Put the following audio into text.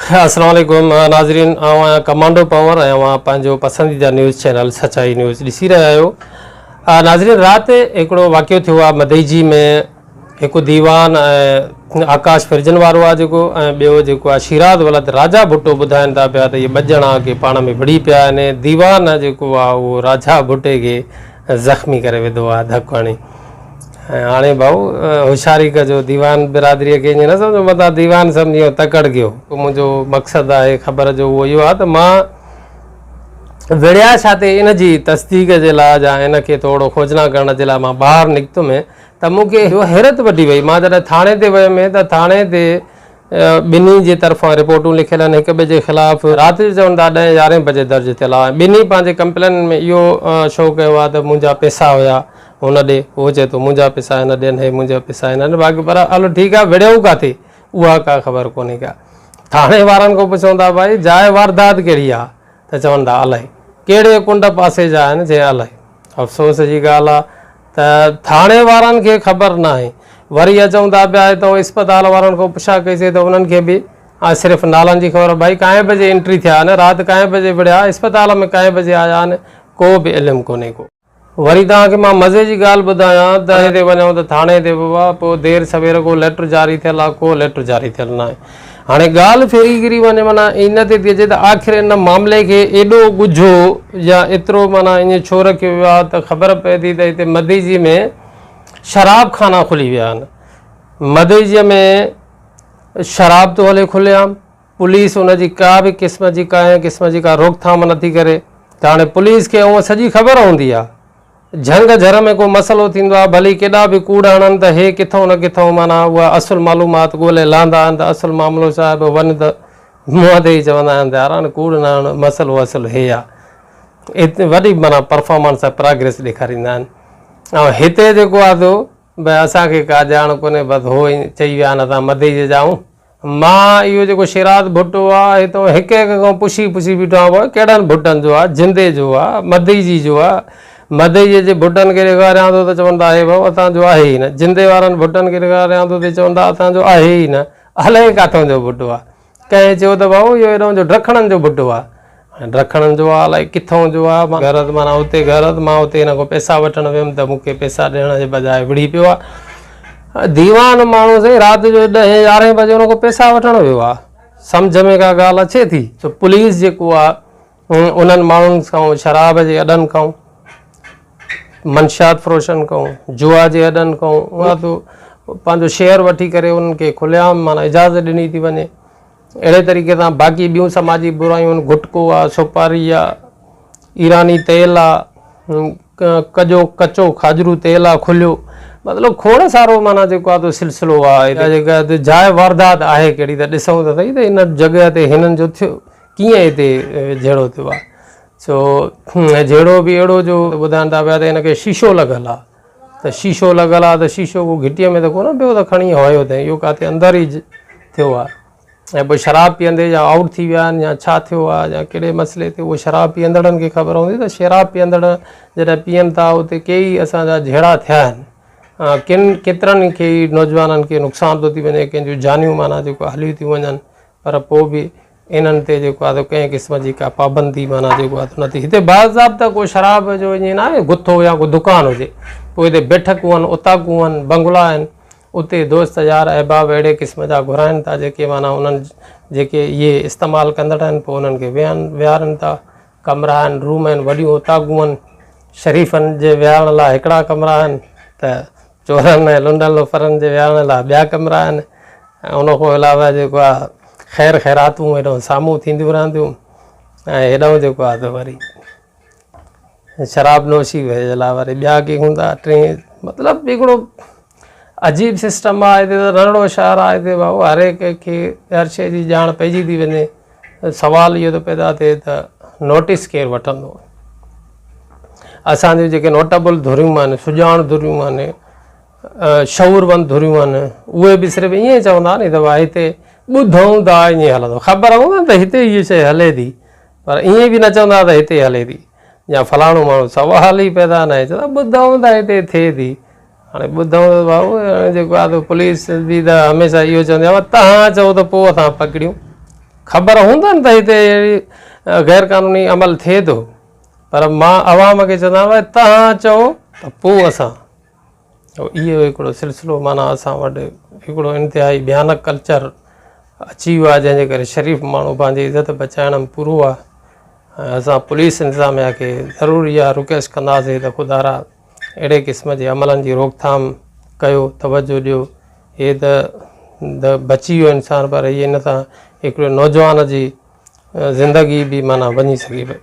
السلام عليڪم ناظرين آئون آهيان ڪمانڊو پنور ۽ اوهان پنهنجو پسنديده نيوز چينل سچائي نيوز ڏسي رهيا آهيو ناظرين رات هڪڙو واقعو ٿيو آهي مدئجي ۾ هڪ ديوان ۽ آڪاش فرجن وارو آهي جيڪو ۽ ٻيو جيڪو آهي شيراز ولد راجا ڀٽو ٻڌائن ٿا پيا ته اهي ٻه ڄڻا ڪي پاڻ ۾ وڙهي پيا آهن ديوان جيڪو آهي اهو راجا ڀٽي کي زخمي ڪري وڌو آهي ڌڪ هڻي ۽ هاڻي ڀائو هوشياري ڪجو ديوان برادريء کي ائين نه سمجهو متان ديوان سمجهي ۽ تڪڙ ڪيو. منهنجو مقصد آهي خبر جو اهو اهو آهي ته مان وڙهيا ڇا تي ان جي تصديق جي لاء يا ان کي ٿورو کوجنا ڪرڻ جي لاء مان ٻاهر نڪتم ته مون کي حيرت وٺي وئي مان جڏهن ٿاڻي تي ويم ته ٿاڻي تي ٻنهي جي طرفان رپورٽون لکيل آهن هڪ ٻئي جي خلاف رات جو چون ٿا ڏهين يارهين بجي درج ٿيل آهي ٻنهي پنهنجي ڪمپلينن ۾ اهو شو ڪيو آهي ته منهنجا پئسا هيا هن ڏي هو چئي ٿو منهنجا پئسا هن ڏين هي منهنجا پئسا هن ڏين باقي پر هلو ٺيڪ آهي وڙهيو ڪاٿي اها ڪا خبر ڪونهي ڪا ٿاڻي وارن کان پڇون ٿا ڀائي جاء واردات ڪهڙي آهي ته چون ٿا الائي ڪهڙي ڪنڊ پاسي جا آهن چئي الائي افسوس جي ڳالهه آهي ته ٿاڻي وارن کي خبر ناهي. وري اچون ٿا پيا هتئون اسپتال وارن کان پڇا ڪئي سي ته انهن کي به صرف نالن جي خبر ڀائي ڪائين بجي انٽري ٿيا آهن رات ڪائين بجي وڙهيا اسپتال ۾ ڪائين بجي آيا آهن ڪو به علم ڪونهي ڪو. وري توهان کي مان مزي جي ڳالهه ٻڌايان ته ٿاڻي تي وڃون ته ٿاڻي تي بابا پوء دير سوير ڪو ليٽر جاري ٿيل آهي ڪو ليٽر جاري ٿيل ناهي. هاڻي ڳالهه ڦري گهري وڃي معنيٰ ان تي ٿي اچي ته آخر ان معاملي کي ايڏو ڳجهو يا ايترو معنيٰ ائين ڇو رکيو ويو آهي ته خبر پئي ٿي ته هتي مديجي ۾ شراب خانا کلي ويا آهن مديجي ۾ شراب ٿو هلي کلي عام پوليس ان جي ڪا به قسم جي ڪنهن قسم جي ڪا روڪٿام نٿي ڪري ته هاڻي پوليس کي هونء سڄي خبر هوندي آهي جهنگ جهر ۾ ڪو مسئلو ٿيندو آهي، ڀلي ڪيڏا به ڪوڙ هڻن ته هي ڪٿئون نه ڪٿئون معنيٰ اها اصل معلومات ڳولي لهندا آهن ته اصل معاملو ڇا آهي پوء وڃ ته منهن تي ئي چوندا آهن ته يار هاڻي ڪوڙ نه هڻ مسئلو اصل هي آهي. وڏي معنيٰ پرفارمنس ۽ پراگريس ڏيکاريندا آهن ۽ هتي جيڪو آهي سو ڀئي اسان کي ڪا ڄاڻ ڪونهي بس هو ائين چئي ويا آهن اسان مدئي جا آهيون مان اهو جيڪو شيراز ڀٽو آ هتو هڪ هڪ کان پڇي پڇي بيٺو آهيان بابا ڪهڙن ڀٽن جو آ جندي جو آ مدئجي جو آ مدئجي جي ڀٽن کي ڏيکاريان ٿو ته چون ٿا هي بابا اسان جو آهي ئي نه جندي وارن ڀٽن کي ڏيکاريان ٿو ته چون ٿا اسان جو آهي ئي نه الائي ڪاٿون جو ڀٽو آ ڪنهن چيو ته بابا اهو هيڏانهن جو ڊکڻن جو ڀٽو آ هاڻي ڊکڻن جو آ الائي ڪٿئون جو آ مان گهر معنيٰ اتي گهر مان اتي هن کان پئسا وٺڻ ويم ته مون کي پئسا ڏيڻ جي بجاء وڙهي پيو آ ديوان ماڻهو سائين رات جو ڏهين يارهين بجي ان کان پئسا وٺڻ ويو آ سمجهه ۾ ڪا ڳالهه اچي ٿي سو پوليس جيڪو آ انهن ماڻهن کان شراب جي اڏن کان منشيات فروشن کان جوا جي اڏن کان اها تو پنهنجو شيئر وٺي ڪري انهن کي کليام معنيٰ اجازت ڏني ٿي وڃي اهڙي طريقي سان باقي ٻيون سماجي برايون آهن، گٽڪو آ، سوپاري آ، ايراني تيل آ، ڪجو ڪچو کاڄرو تيل آ کليو مطلب کوڙ سارو معنيٰ جيڪو آ تو سلسلو آ هتي جيڪا هتي جاء واردات آهي ڪهڙي ته ڏسون ته سهي ته ان جڳهه تي هنن جو ٿيو ڪيئن هتي جهيڙو ٿيو آ سو جهيڙو به اهڙو جو ٻڌائن ٿا پيا ته هن کي شيشو لڳل آ ته شيشو لڳل آ ته شيشو ڪو گهٽيء ۾ ته ڪونه پيو ته کڻي هيو اٿئي اهو ڪاٿي اندر ئي ٿيو آ ۽ پوء شراب پيئندي يا آئوٽ ٿي ويا آهن يا ڇا ٿيو آ يا ڪهڙي مسئلي تي اهو شراب پيئندڙن کي خبر هوندي ته شراب پيئندڙ جڏهن پيئن ٿا اتي ڪيئي اسان جا جهيڙا ٿيا آهن ڪن ڪيترن کي ئي نوجوانن کي نقصان ٿو ٿي وڃي ڪنهن جون جانيون معنيٰ جيڪو هليون ٿيون وڃن پر پوء به انهن تي جيڪو آهي سو ڪنهن قسم جي ڪا پابندي معنيٰ جيڪو آهي سو نه ٿي. هتي باضابطه ڪو شراب جو ائين نه آهي گٿو يا ڪو دڪان هجي. پوء هتي بيٺڪون آهن، اوطاقون آهن، بنگلا آهن، اتي دوست يار احباب اهڙي قسم جا گهرائن ٿا جيڪي معنيٰ انهن جيڪي اهي استعمال ڪندڙ آهن پوء انهن کي ويهن ويهارن ٿا. ڪمرا آهن، روم آهن، وڏيون اوطاقون آهن، شريفن جي ويهارڻ لاء هڪڙا ڪمرا آهن ته چورن ۽ لنڊن لوفرن جي ويهارڻ لاء ٻيا ڪمرا آهن ۽ ان کان علاوه جيڪو آهي خير خيراتون هيڏانهن سامهون ٿينديون رهنديون ۽ هيڏانهن جيڪو آهي ته وري شراب نوشي جي لاء وري ٻيا ڪي هوندا ٽي مطلب هڪڙو عجيب سسٽم آهي هتي ته ننڍڙو شهر آهي هتي ڀائو هر هڪ کي هر شيء جي ڄاڻ پئجي ٿي وڃي سوال اهو ٿو پيدا ٿئي ته نوٽيس ڪير وٺندو؟ اسان جون جيڪي نوٽيبل ڌريون آهن، سڄاڻ ڌريون آهن، شعوروند ڌريون آهن، اهي به صرف ائين ئي چوندا ني ته ڀائي هتي ٻڌون ٿا ائين هلندو. خبر هوندن ته هتي هيء شيء هلي ٿي پر ائين به نه چوندا ته هتي هلي ٿي يا فلاڻو ماڻهو سوال ئي پيدا ناهي چوندا ٻڌون ٿا هتي ٿئي ٿي. هاڻي ٻڌون ته ڀائو هاڻي جيڪو آهي سو پوليس به ته هميشه اهو چوندي آهي تهان چئو ته پوء اسان پڪڙيون. خبر هوندن ته هتي اهڙي غير قانوني عمل ٿئي ٿو پر مان عوام کي چوندو آهيان ڀائي توهان چئو ته پوء اسان اهو هڪڙو سلسلو معنيٰ اسان وٽ هڪڙو انتهائي ڀيانڪ ڪلچر اچي ويو آهي جنهن جي ڪري شريف ماڻهو پنهنجي عزت بچائڻ ۾ پورو آهي ۽ اسان پوليس انتظاميا کي ضرور اها رڪويسٽ ڪنداسين ته خدارا اهڙي قسم جي عملن جي روڪٿام ڪيو توجه ڏيو هي ته بچي ويو انسان پر هي ان سان هڪڙي نوجوان جي زندگي به معنيٰ وڃي سگهي پئي.